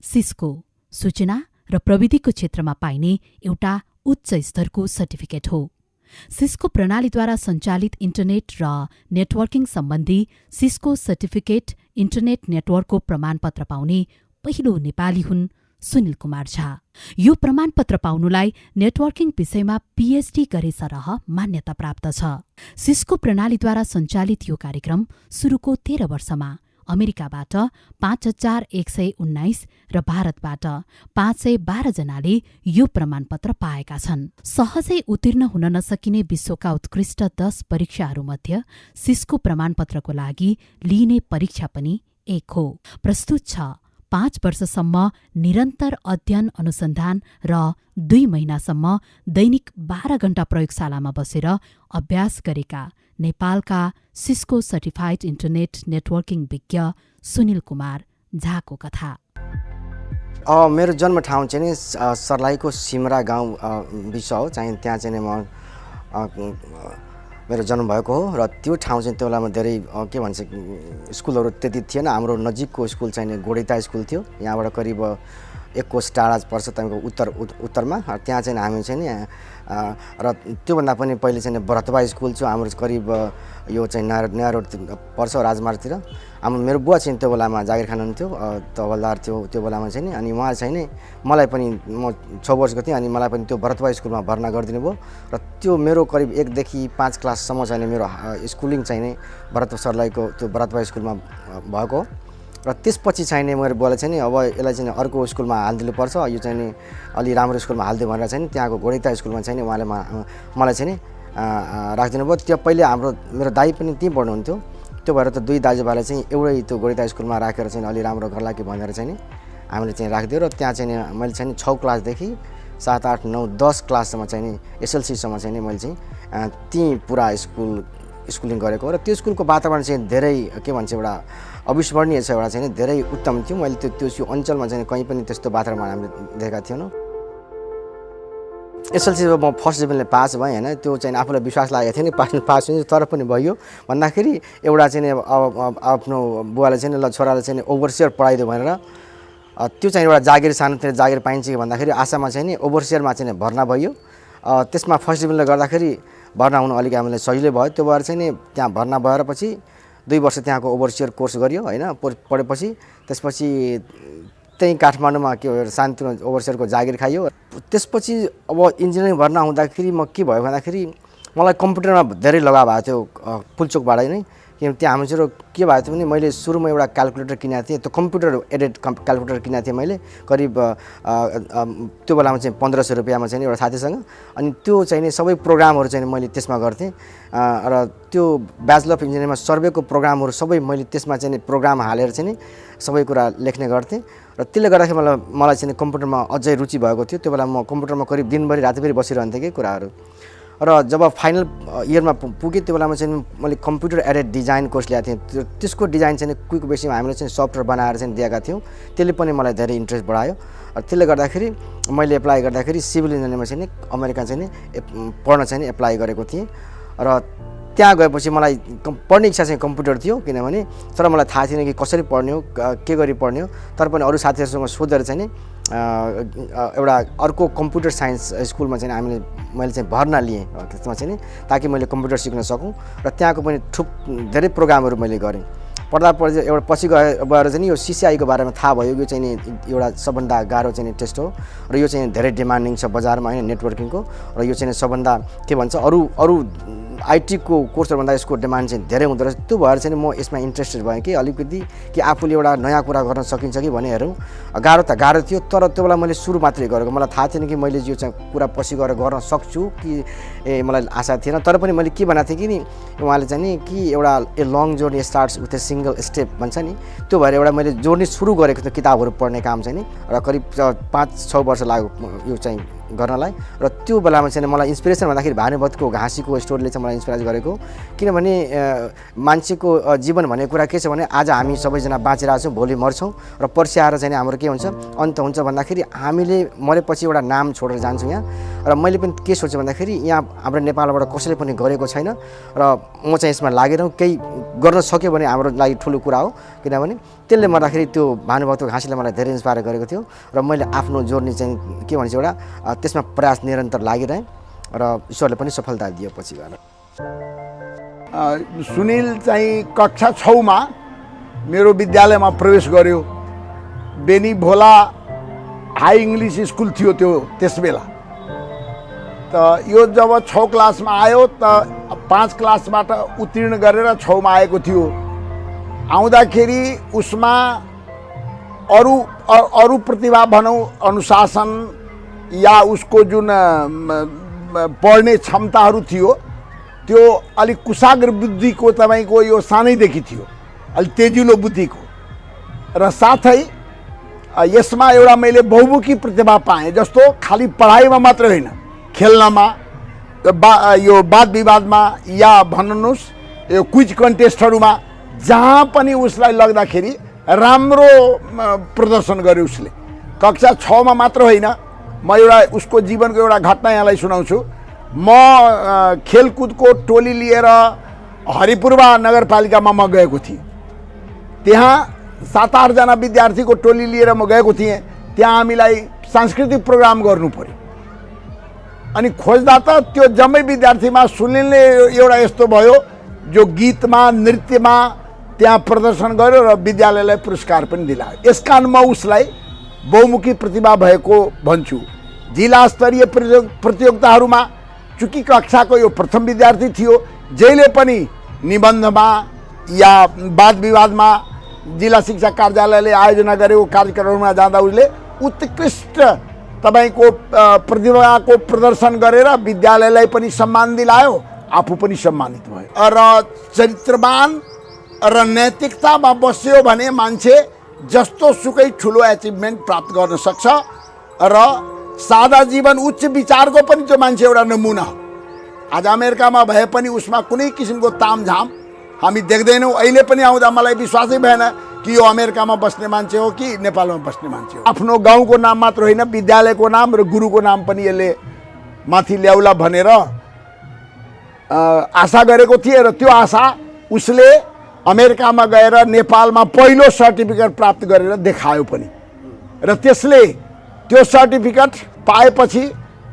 Cisco सूचना र प्रविधिको क्षेत्रमा पाइने एउटा उच्च स्तरको सर्टिफिकेट हो। सिस्को प्रणालीद्वारा सञ्चालित इन्टरनेट र नेटवर्किङ सम्बन्धी सिस्को सर्टिफिकेट इन्टरनेट नेटवर्कको प्रमाणपत्र पाउने पहिलो नेपाली हुन् सुनिल कुमार झा। यो प्रमाणपत्र पाउनुलाई नेटवर्किङ विषयमा पीएचडी गरे सरह मान्यता प्राप्त छ। सिस्को प्रणालीद्वारा सञ्चालित यो कार्यक्रम सुरुको 13 वर्षमा अमेरिकाबाट 5119 र भारतबाट 512 जनाले यो प्रमाणपत्र पाएका छन्। सहजै उत्तीर्ण हुन नसकिने विश्वका उत्कृष्ट 10 परीक्षाहरूमध्ये सिस्को प्रमाणपत्रको लागि लिइने परीक्षा पनि एक हो। प्रस्तुत छ 5 वर्षसम्म निरन्तर अध्ययन अनुसन्धान र 2 महिनासम्म दैनिक 12 घण्टा प्रयोगशालामा बसेर अभ्यास गरेका नेपालका सिस्को सर्टिफाइड इन्टरनेट नेटवर्किङ विज्ञ सुनिल कुमार झाको कथा। मेरो जन्म ठाउँ चाहिँ नि सर्लाहीको सिमरा गाउँ विश्व हो। चाहिँ त्यहाँ चाहिँ म मेरो जन्म भएको हो र त्यो ठाउँ चाहिँ त्यो बेलामा धेरै के भन्छ स्कुलहरू त्यति थिएन। हाम्रो नजिकको स्कुल चाहिँ गोडेता स्कुल थियो। यहाँबाट करिब 1 कोस टाढा पर्छ तपाईँको उत्तरमा। त्यहाँ चाहिँ हामी चाहिँ नि र त्योभन्दा पनि पहिले चाहिँ भरतवा स्कुल छ हाम्रो करिब यो चाहिँ नयाँ रोड पर्छ राजमार्गतिर। मेरो बुवा चाहिँ त्यो बेलामा जागिर खान हुन्थ्यो, तहवलदार थियो त्यो बेलामा चाहिँ नि। अनि उहाँ चाहिँ नि मलाई पनि म 6 वर्षको थिएँ अनि मलाई पनि त्यो भरतवा स्कुलमा भर्ना गरिदिनु भयो र त्यो मेरो करिब 1 देखि 5 क्लाससम्म चाहिँ मेरो स्कुलिङ चाहिँ नि सर्लाहीको त्यो भरतवा स्कुलमा भएको र त्यसपछि चाहिँ नि मेरो बुवाले चाहिँ नि अब यसलाई चाहिँ अर्को स्कुलमा हालिदिनु पर्छ, यो चाहिँ नि अलि राम्रो स्कुलमा हालिदियो भनेर चाहिँ त्यहाँको गोडेता स्कुलमा चाहिँ नि उहाँले मलाई चाहिँ नि राखिदिनु भयो। त्यो पहिले मेरो दाइ पनि त्यहीँ पढ्नुहुन्थ्यो। त्यो भएर त 2 दाजुभाइलाई चाहिँ एउटै त्यो गोडेता स्कुलमा राखेर चाहिँ अलि राम्रो गर्ला कि भनेर चाहिँ नि हामीले चाहिँ राखिदियो र त्यहाँ चाहिँ मैले चाहिँ 6 क्लासदेखि 7, 8, 9, 10 क्लाससम्म चाहिँ नि एसएलसीसम्म चाहिँ नि मैले चाहिँ त्यहीँ पुरा स्कुलिङ गरेको र त्यो स्कुलको वातावरण चाहिँ धेरै के भन्छ एउटा अविस्मरणीय छ, एउटा चाहिँ धेरै उत्तम थियो। मैले त्यो अञ्चलमा चाहिँ कहीँ पनि त्यस्तो वातावरण हामीले देखेका थिएनौँ। एसएलसी म फर्स्ट डिभिजनले पास भएँ होइन, त्यो चाहिँ आफूलाई विश्वास लागेको थियो नि पास हुन्छ, तर पनि भयो भन्दाखेरि एउटा चाहिँ आफ्नो बुवाले चाहिँ ल छोराले चाहिँ ओभरसियर पढाइदियो भनेर त्यो चाहिँ एउटा जागिर सानोतिर जागिर पाइन्छ कि भन्दाखेरि आशामा चाहिँ नि ओभरसियरमा चाहिँ भर्ना भयो। त्यसमा फर्स्ट डिभिजनले गर्दाखेरि भर्ना हुनु अलिक हामीलाई सजिलो भयो। त्यो भएर चाहिँ नि त्यहाँ भर्ना भएर पछि 2 वर्ष त्यहाँको ओभरसियर कोर्स गरियो होइन। पढेपछि त्यसपछि त्यहीँ काठमाडौँमा के भयो शान्तिमा ओभरसियरको जागिर खाइयो। त्यसपछि अब इन्जिनियरिङ भर्ना हुँदाखेरि म के भयो भन्दाखेरि मलाई कम्प्युटरमा धेरै लगाव भएको थियो पुल्चोकबाट नै। किनभने त्यहाँ हामीतिर के भएको थियो भने मैले सुरुमा एउटा क्यालकुलेटर किनेको थिएँ, त्यो कम्प्युटर एडेड क्यालकुलेटर किनेको थिएँ मैले करिब त्यो बेलामा चाहिँ 1500 रुपियाँमा चाहिँ एउटा साथीसँग। अनि त्यो चाहिँ नि सबै प्रोग्रामहरू चाहिँ मैले त्यसमा गर्थेँ र त्यो ब्याचलर अफ इन्जिनियरिङमा सर्वेको प्रोग्रामहरू सबै मैले त्यसमा चाहिँ प्रोग्राम हालेर चाहिँ नि सबै कुरा लेख्ने गर्थेँ र त्यसले गर्दाखेरि मलाई चाहिँ कम्प्युटरमा अझै रुचि भएको थियो। त्यो बेला म कम्प्युटरमा करिब दिनभरि रातिभरि बसिरहन्थेँ कि कुराहरू। र जब फाइनल इयरमा पुगेँ त्यो बेलामा चाहिँ मैले कम्प्युटर एडेड डिजाइन कोर्स ल्याएको थिएँ। त्यसको डिजाइन चाहिँ क्विक बेसीमा हामीले चाहिँ सफ्टवेयर बनाएर चाहिँ दिएका थियौँ। त्यसले पनि मलाई धेरै इन्ट्रेस्ट बढायो। त्यसले गर्दाखेरि मैले एप्लाई गर्दाखेरि सिभिल इन्जिनियरिङमा चाहिँ अमेरिका चाहिँ पढ्न चाहिँ एप्लाई गरेको थिएँ र त्यहाँ गएपछि मलाई पढ्ने इच्छा चाहिँ कम्प्युटर थियो किनभने, तर मलाई थाहा थिएन कि कसरी पढ्ने हो के गरी पढ्ने हो। तर पनि अरू साथीहरूसँग सोधेर चाहिँ एउटा अर्को कम्प्युटर साइन्स स्कुलमा चाहिँ मैले चाहिँ भर्ना लिएँ त्यसमा चाहिँ ताकि मैले कम्प्युटर सिक्न सकूँ र त्यहाँको पनि धेरै प्रोग्रामहरू मैले गरेँ। पढ्दा एउटा पछि गएर चाहिँ यो सिसिआईको बारेमा थाहा भयो। यो चाहिँ एउटा सबभन्दा गाह्रो चाहिँ टेस्ट हो र यो चाहिँ धेरै डिमान्डिङ छ बजारमा होइन नेटवर्किङको, र यो चाहिँ सबभन्दा के भन्छ अरू आइटीको कोर्सहरूभन्दा यसको डिमान्ड चाहिँ धेरै हुँदो रहेछ। त्यो भएर चाहिँ म यसमा इन्ट्रेस्टेड भएँ कि अलिकति कि आफूले एउटा नयाँ कुरा गर्न सकिन्छ कि भने हेरौँ। गाह्रो त गाह्रो थियो, तर त्यो बेला मैले सुरु मात्रै गरेको, मलाई थाहा थिएन कि मैले यो चाहिँ कुरा पछि गएर गर्न सक्छु कि मलाई आशा थिएन। तर पनि मैले के भनेको थिएँ कि नि उहाँले चाहिँ नि कि एउटा long journey starts with A single step भन्छ नि, त्यो भएर एउटा मैले जर्नी सुरु गरेको थियो किताबहरू पढ्ने काम चाहिँ नि। र करिब 5-6 वर्ष लाग्यो यो चाहिँ गर्नलाई। र त्यो बेलामा चाहिँ मलाई इन्सपिरेसन भन्दाखेरि भानुभक्तको घाँसीको स्टोरीले चाहिँ मलाई इन्सपायर गरेको। किनभने मान्छेको जीवन भन्ने कुरा के छ भने आज हामी सबैजना बाँचिरहेको छौँ, भोलि मर्छौँ र पर्सि आएर चाहिँ हाम्रो के हुन्छ, अन्त हुन्छ भन्दाखेरि हामीले मरेपछि एउटा नाम छोडेर जान्छौँ यहाँ। र मैले पनि के सोचेँ भन्दाखेरि यहाँ हाम्रो नेपालबाट कसैले पनि गरेको छैन र म चाहिँ यसमा लागेर केही गर्न सक्यो भने हाम्रो लागि ठुलो कुरा हो। किनभने त्यसले गर्दाखेरि त्यो भानुभक्तको घाँसीले मलाई धेरै इन्सपायर गरेको थियो र मैले आफ्नो जोर्नी चाहिँ के भन्छ एउटा त्यसमा प्रयास निरन्तर लागिरहेँ र ईश्वरले पनि सफलता दियो पछि गएर। सुनिल चाहिँ कक्षा 6 मा मेरो विद्यालयमा प्रवेश गर्यो। बेनी भोला हाई इङ्ग्लिस स्कुल थियो त्यो त्यस बेला। त यो जब 6 क्लासमा आयो त 5 क्लासबाट उत्तीर्ण गरेर 6 मा आएको थियो। आउँदाखेरि उसमा अरू प्रतिभा भनौँ, अनुशासन या उसको जुन पढ्ने क्षमताहरू थियो त्यो अलिक कुशाग्र बुद्धिको तपाईँको यो सानैदेखि थियो, अलिक तेजिलो बुद्धिको। र साथै यसमा एउटा मैले बहुमुखी प्रतिभा पाएँ। जस्तो खालि पढाइमा मात्र होइन, खेल्नमा, यो वाद विवादमा या भन्नुहोस् यो क्विज कन्टेस्टहरूमा जहाँ पनि उसलाई लग्दाखेरि राम्रो प्रदर्शन गर्यो उसले। कक्षा 6 मा मात्र होइन, म एउटा उसको जीवनको एउटा घटना यहाँलाई सुनाउँछु। म खेलकुदको टोली लिएर हरिपुरवा नगरपालिकामा म गएको थिएँ। त्यहाँ 7-8 जना विद्यार्थीको टोली लिएर म गएको थिएँ। त्यहाँ हामीलाई सांस्कृतिक प्रोग्राम गर्नु पर्यो। अनि खोज्दा त त्यो जम्मै विद्यार्थीमा सुनिलले एउटा यस्तो भयो जो गीतमा नृत्यमा त्यहाँ प्रदर्शन गर्यो र विद्यालयलाई पुरस्कार पनि दिलायो। यस कारण म उसलाई बहुमुखी प्रतिभा भएको भन्छु। जिल्ला स्तरीय प्रतियोगिताहरूमा चूँकि कक्षाको यो प्रथम विद्यार्थी थियो, जहिले पनि निबन्धमा या वाद विवादमा जिल्ला शिक्षा कार्यालयले आयोजना गरेको कार्यक्रममा जाँदा उसले उत्कृष्ट तपाईँको प्रतिभाको प्रदर्शन गरेर विद्यालयलाई पनि सम्मान दिलायो, आफू पनि सम्मानित भयो। र चरित्रवान र नैतिकतामा बस्यो भने मान्छे जस्तो सुकै ठुलो एचिभमेन्ट प्राप्त गर्न सक्छ। र सादा जीवन उच्च विचारको पनि त्यो मान्छे एउटा नमुना हो। आज अमेरिकामा भए पनि उसमा कुनै किसिमको तामझाम हामी देख्दैनौँ। अहिले पनि आउँदा मलाई विश्वासै भएन कि यो अमेरिकामा बस्ने मान्छे हो कि नेपालमा बस्ने मान्छे हो। आफ्नो गाउँको नाम मात्र होइन, विद्यालयको नाम र गुरुको नाम पनि यसले माथि ल्याउला भनेर आशा गरेको थिएँ। र त्यो आशा उसले अमेरिकामा गएर नेपालमा पहिलो सर्टिफिकेट प्राप्त गरेर देखायो पनि। र त्यसले त्यो सर्टिफिकेट पाएपछि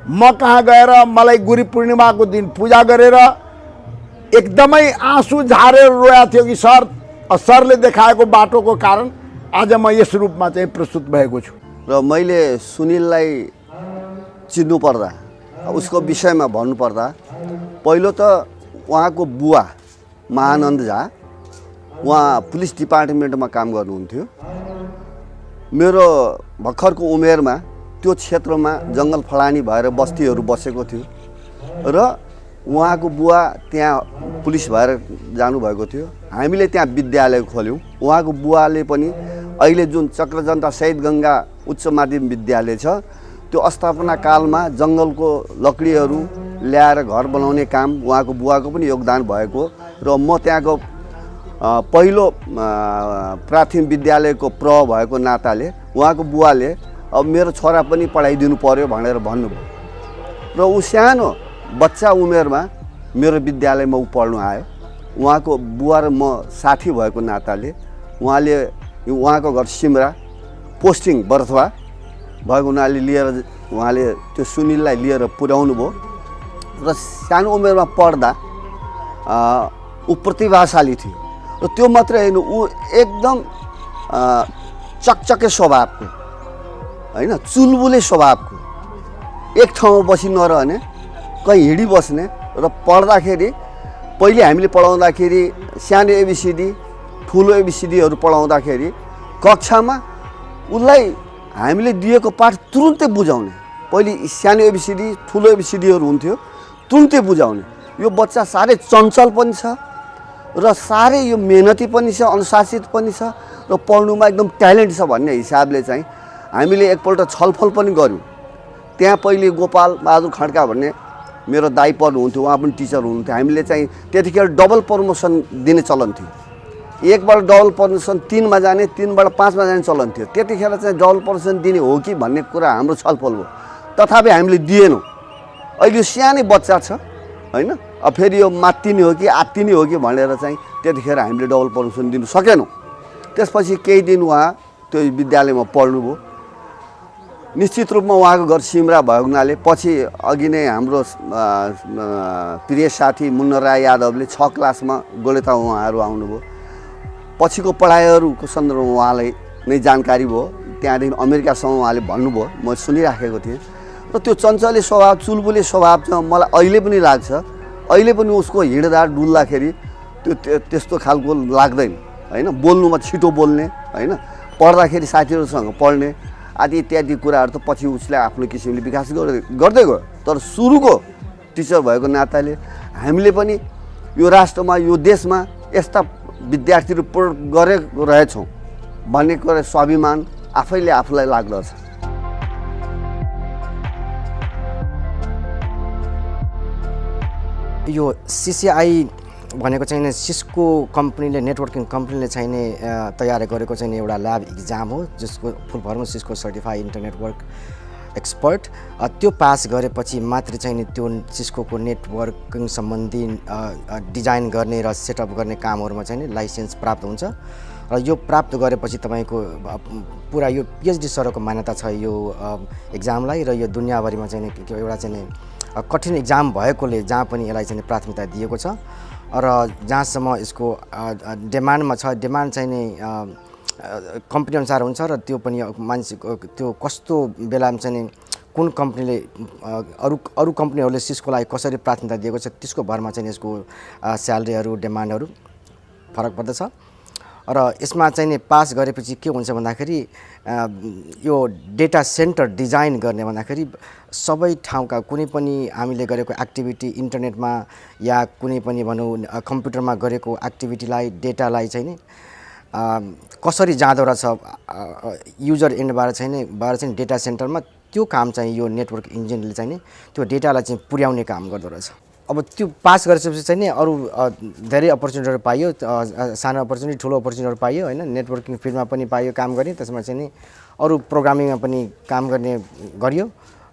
म कहाँ गएर मलाई गुरु पूर्णिमाको दिन पूजा गरेर एकदमै आँसु झारेर रोएको थियो कि सरले देखाएको बाटोको कारण आज म यस रूपमा चाहिँ प्रस्तुत भएको छु। र मैले सुनिललाई चिन्नु पर्दा, उसको विषयमा भन्नुपर्दा, पहिलो त उहाँको बुवा महानन्द झा उहाँ पुलिस डिपार्टमेन्टमा काम गर्नुहुन्थ्यो। मेरो भर्खरको उमेरमा त्यो क्षेत्रमा जङ्गल फलानी भएर बस्तीहरू बसेको थियो र उहाँको बुवा त्यहाँ पुलिस भएर जानुभएको थियो। हामीले त्यहाँ विद्यालय खोल्यौँ। उहाँको बुवाले पनि अहिले जुन चक्रजन्ता शहीद गङ्गा उच्च माध्यमिक विद्यालय छ त्यो स्थापना कालमा जङ्गलको लकडीहरू ल्याएर घर बनाउने काम उहाँको बुवाको पनि योगदान भएको। र म त्यहाँको पहिलो प्राथमिक विद्यालयको भएको नाताले उहाँको बुवाले अब मेरो छोरा पनि पढाइदिनु पर्यो भनेर भन्नुभयो। र ऊ सानो बच्चा उमेरमा मेरो विद्यालयमा ऊ पढ्नु आयो। उहाँको बुवा र म साथी भएको नाताले उहाँको घर सिमरा, पोस्टिङ बर्थवा भएको हुनाले उहाँले त्यो सुनिललाई लिएर पुर्याउनु भयो। र सानो उमेरमा पढ्दा ऊ प्रतिभाशाली थियो। र त्यो मात्रै होइन, ऊ एकदम चकचके स्वभावको होइन, चुलबुले स्वभावको, एक ठाउँमा बसी नरहने, कहीँ हिँडिबस्ने। र पढ्दाखेरि पहिले हामीले पढाउँदाखेरि सानो एबिसिडी ठुलो एबिसिडीहरू पढाउँदाखेरि कक्षामा उसलाई हामीले दिएको पाठ तुरुन्तै बुझाउने। पहिले सानो एबिसिडी ठुलो एबिसिडीहरू हुन्थ्यो, तुरुन्तै बुझाउने। यो बच्चा साह्रै चञ्चल पनि छ र साह्रै यो मेहनती पनि छ, अनुशासित पनि छ र पढ्नुमा एकदम ट्यालेन्ट छ भन्ने हिसाबले चाहिँ हामीले एकपल्ट छलफल पनि गऱ्यौँ। त्यहाँ पहिले गोपाल बहादुर खड्का भन्ने मेरो दाइ पढ्नुहुन्थ्यो, उहाँ पनि टिचर हुनुहुन्थ्यो। हामीले चाहिँ त्यतिखेर डबल प्रमोसन दिने चलन थियो। 1बाट डबल प्रमोसन 3मा जाने, 3बाट 5मा जाने चलन थियो। त्यतिखेर चाहिँ डबल प्रमोसन दिने हो कि भन्ने कुरा हाम्रो छलफल हो, तथापि हामीले दिएनौँ। अहिले सानै बच्चा छ होइन, अब फेरि यो मात्तिने हो कि आत्तिने हो कि भनेर चाहिँ त्यतिखेर हामीले डबल प्रमोसन दिनु सकेनौँ। त्यसपछि केही दिन उहाँ त्यो विद्यालयमा पढ्नुभयो। निश्चित रूपमा उहाँको घर सिमरा भएको हुनाले पछि अघि नै हाम्रो प्रिय साथी मुन्ना राई यादवले 6 क्लासमा गोलेता उहाँहरू आउनुभयो। पछिको पढाइहरूको सन्दर्भमा उहाँलाई नै जानकारी भयो। त्यहाँदेखि अमेरिकासम्म उहाँले भन्नुभयो, म सुनिराखेको थिएँ। र त्यो चञ्चले स्वभाव, चुलबुले स्वभाव चाहिँ मलाई अहिले पनि लाग्छ। अहिले पनि उसको हिँड्दा डुल्दाखेरि त्यो त्यस्तो खालको लाग्दैन होइन। बोल्नुमा छिटो बोल्ने होइन, पढ्दाखेरि साथीहरूसँग पढ्ने आदि इत्यादि कुराहरू त पछि उसले आफ्नो किसिमले विकास गर्दै गयो। तर सुरुको टिचर भएको नाताले हामीले पनि यो राष्ट्रमा, यो देशमा यस्ता विद्यार्थीहरू गरेको रहेछौँ भन्ने कुरा स्वाभिमान आफैले आफूलाई लाग्दछ। यो CCI भनेको चाहिँ नि सिस्को कम्पनीले, नेटवर्किङ कम्पनीले चाहिँ नि तयार गरेको चाहिँ नि एउटा ल्याब इक्जाम हो, जसको full form Cisco certified internetwork expert. त्यो पास गरेपछि मात्र चाहिँ नि त्यो सिस्कोको नेटवर्किङ सम्बन्धी डिजाइन गर्ने र सेटअप गर्ने कामहरूमा चाहिँ नि लाइसेन्स प्राप्त हुन्छ। र यो प्राप्त गरेपछि तपाईँको पुरा यो PhD स्तरको मान्यता छ यो एक्जामलाई। र यो दुनियाँभरिमा चाहिँ नि एउटा चाहिँ नि कठिन एक्जाम भएकोले जहाँ पनि यसलाई चाहिँ प्राथमिकता दिएको छ। र जहाँसम्म यसको डिमान्डमा छ, डिमान्ड चाहिँ नि कम्पनी अनुसार हुन्छ र त्यो पनि मान्छेको त्यो कस्तो बेलामा चाहिँ नि कुन कम्पनीले अरू कम्पनीहरूले सिस्कोलाई कसरी प्राथमिकता दिएको छ त्यसको भरमा चाहिँ यसको स्यालेरीहरू, डिमान्डहरू फरक पर्दछ। र यसमा चाहिँ नि पास गरेपछि के हुन्छ भन्दाखेरि यो डेटा सेन्टर डिजाइन गर्ने भन्दाखेरि सबै ठाउँका कुनै पनि हामीले गरेको एक्टिभिटी इन्टरनेटमा या कुनै पनि भनौँ कम्प्युटरमा गरेको एक्टिभिटीलाई, डेटालाई चाहिँ नि कसरी जाँदो रहेछ युजर एन्डबाट चाहिँ डेटा सेन्टरमा, त्यो काम चाहिँ यो नेटवर्क इन्जिनले चाहिँ नि त्यो डेटालाई चाहिँ पुर्याउने काम गर्दो रहेछ। अब त्यो पास गरेपछि चाहिँ नि अरू धेरै अपर्च्युनिटीहरू पाइयो, सानो अपर्च्युनिटी, ठुलो अपर्च्युनिटीहरू पाइयो होइन। नेटवर्किङ फिल्डमा पनि पाइयो काम गर्ने, त्यसमा चाहिँ नि अरू प्रोग्रामिङमा पनि काम गर्ने गरियो,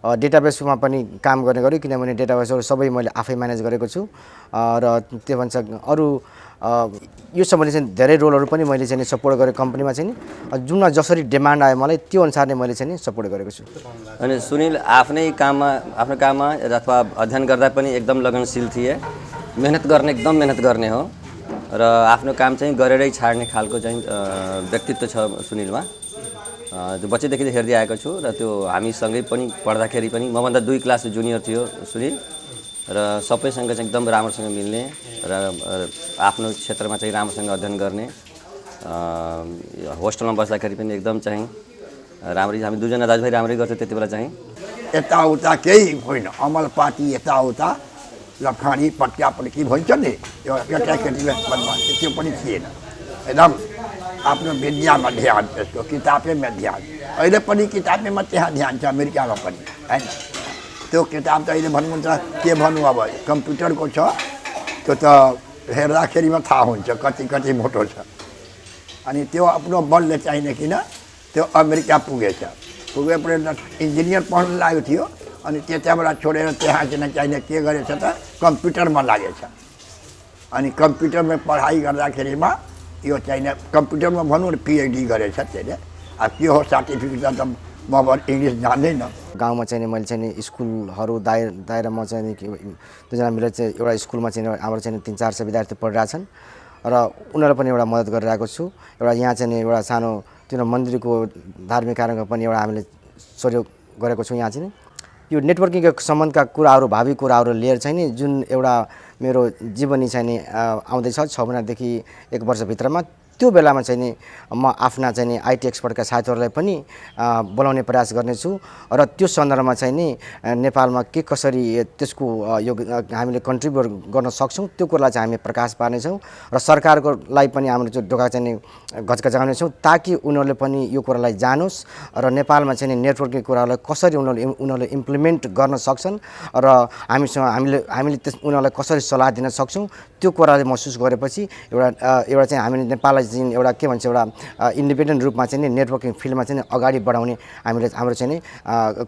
डेटाबेसमा पनि काम गर्ने गर्यो, किनभने डेटाबेसहरू सबै मैले आफै म्यानेज गरेको छु। र त्यो भन्छ अरू यो सम्बन्धी चाहिँ धेरै रोलहरू पनि मैले चाहिँ सपोर्ट गरेँ कम्पनीमा चाहिँ नि, जुनमा जसरी डिमान्ड आयो मलाई त्यो अनुसार नै मैले चाहिँ सपोर्ट गरेको छु। अनि सुनिल आफ्नो काममा अथवा अध्ययन गर्दा पनि एकदम लगनशील थिए, मेहनत गर्ने हो र आफ्नो काम चाहिँ गरेरै छाड्ने खालको चाहिँ व्यक्तित्व छ सुनिलमा। त्यो बच्चैदेखि हेर्दै आएको छु र त्यो हामीसँगै पनि पढ्दाखेरि पनि मभन्दा 2 क्लास जुनियर थियो सुनिल र सबैसँग चाहिँ एकदम राम्रोसँग मिल्ने र आफ्नो क्षेत्रमा चाहिँ राम्रोसँग अध्ययन गर्ने। होस्टेलमा बस्दाखेरि पनि एकदम चाहिँ राम्रै, हामी दुईजना दाजुभाइ राम्रै गर्थ्यो त्यति बेला चाहिँ। यताउता केही होइन, अमलपाती यताउता लफाडी पट्यापट्टि भन्छ नि, यो केटाकेटीले बदमासी त्यो पनि थिएन। एकदम आफ्नो विद्यामा ध्यान, त्यसको किताबैमा ध्यान। अहिले पनि किताबैमा त्यहाँ ध्यान छ, अमेरिकामा पनि होइन। त्यो किताब त अहिले भन्नुहुन्छ के भन्नु, अब कम्प्युटरको छ त्यो त हेर्दाखेरिमा थाहा हुन्छ कति मोटो छ। अनि त्यो आफ्नो बलले चाहिने किन त्यो अमेरिका पुगेपछि इन्जिनियर पढ्न लागेको थियो। अनि त्यताबाट छोडेर त्यहाँ चाहिने के गरेछ त कम्प्युटरमा लागेछ। अनि कम्प्युटरमा पढाइ गर्दाखेरिमा यो चाहिने कम्प्युटरमा भनौँ न PhD गरेछ त्यसले। अब के हो सर्टिफिकेट त म अब इङ्ग्लिस जान्दैन। गाउँमा चाहिँ मैले चाहिँ स्कुलहरू दायरामा चाहिँ दुईजना मिलेर चाहिँ एउटा स्कुलमा चाहिँ हाम्रो चाहिँ 300-400 विद्यार्थी पढिरहेछन् र उनीहरूलाई पनि एउटा मद्दत गरिरहेको छु। एउटा यहाँ चाहिँ एउटा सानो त्यो मन्दिरको धार्मिक कार्यक्रम पनि एउटा हामीले सहयोग गरेको छौँ। यहाँ चाहिँ यो नेटवर्किङको सम्बन्धका कुराहरू, भावी कुराहरू लिएर चाहिँ जुन एउटा मेरो जीवनी चाहिँ आउँदैछ 6 महिनादेखि 1 वर्षभित्रमा, त्यो बेलामा चाहिँ नि म आफ्ना चाहिँ नि आइटी एक्सपर्टका साथीहरूलाई पनि बोलाउने प्रयास गर्नेछु र त्यो सन्दर्भमा चाहिँ नि नेपालमा के कसरी त्यसको यो हामीले कन्ट्रिब्युट गर्न सक्छौँ त्यो कुरालाई चाहिँ हामी प्रकाश पार्नेछौँ र सरकारकोलाई पनि हाम्रो त्यो ढोका चाहिँ नि घचघचाउनेछौँ ताकि उनीहरूले पनि यो कुरालाई जानोस् र नेपालमा चाहिँ नि नेटवर्किङ कुरालाई कसरी उनीहरूले इम्प्लिमेन्ट गर्न सक्छन् र हामीले उनीहरूलाई कसरी सल्लाह दिन सक्छौँ त्यो कुराले महसुस गरेपछि एउटा चाहिँ हामीले नेपाललाई चाहिँ एउटा के भन्छ एउटा इन्डिपेन्डेन्ट रूपमा चाहिँ नेटवर्किङ फिल्डमा चाहिँ अगाडि बढाउने हाम्रो चाहिँ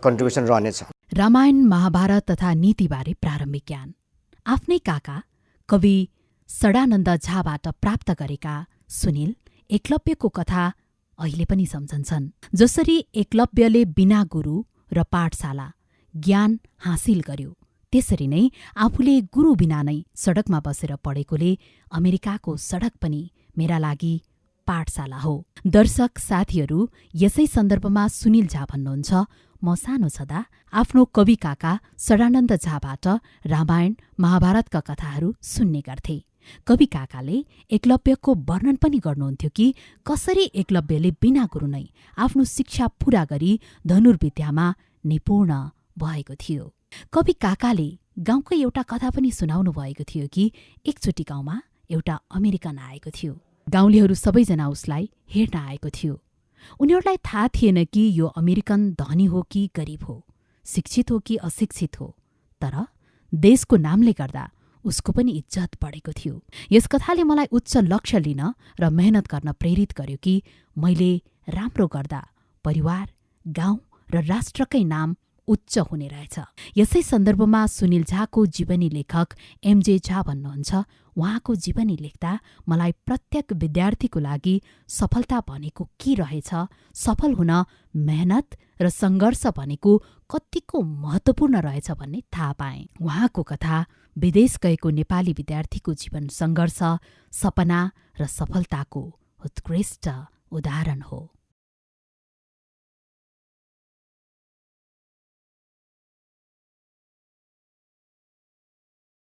कन्ट्रिब्युसन रहनेछ। रामायण महाभारत तथा नीतिबारे प्रारम्भिक ज्ञान आफ्नै काका कवि सडानन्द झाबाट प्राप्त गरेका सुनिल एकलव्यको कथा अहिले पनि सम्झन्छन्। जसरी एकलव्यले बिना गुरु र पाठशाला ज्ञान हासिल गर्यो त्यसरी नै आफूले गुरु बिना नै सडकमा बसेर पढेकोले अमेरिकाको सडक पनि मेरा लागि पाठशाला हो। दर्शक साथीहरू, यसै सन्दर्भमा सुनिल झा भन्नुहुन्छ, म सानो छँदा आफ्नो कवि काका सडानन्द झाबाट रामायण महाभारतका कथाहरू सुन्ने गर्थे। कवि काकाले एकलव्यको वर्णन पनि गर्नुहुन्थ्यो कि कसरी एकलव्यले बिना गुरु नै आफ्नो शिक्षा पूरा गरी धनुर्विद्यामा निपुण भएको थियो। कवि काकाले गाउँकै एउटा कथा पनि सुनाउनु भएको थियो कि एकचोटि गाउँमा एउटा अमेरिकन आएको थियो। गाउँलेहरू सबैजना उसलाई हेर्न आएको थियो। उनीहरूलाई थाहा थिएन कि यो अमेरिकन धनी हो कि गरिब हो, शिक्षित हो कि अशिक्षित हो, तर देशको नामले गर्दा उसको पनि इज्जत बढेको थियो। यस कथाले मलाई उच्च लक्ष्य लिन र मेहनत गर्न प्रेरित गर्यो कि मैले राम्रो गर्दा परिवार, गाउँ र राष्ट्रकै नाम उच्च हुने रहेछ। यसै सन्दर्भमा सुनिल झाको जीवनी लेखक एमजे झा भन्नुहुन्छ, उहाँको जीवनी लेख्दा मलाई प्रत्येक विद्यार्थीको लागि सफलता भनेको के रहेछ, सफल हुन मेहनत र सङ्घर्ष भनेको कतिको महत्त्वपूर्ण रहेछ भन्ने थाहा पाएँ। उहाँको कथा विदेश गएको नेपाली विद्यार्थीको जीवन सङ्घर्ष, सपना र सफलताको उत्कृष्ट उदाहरण हो।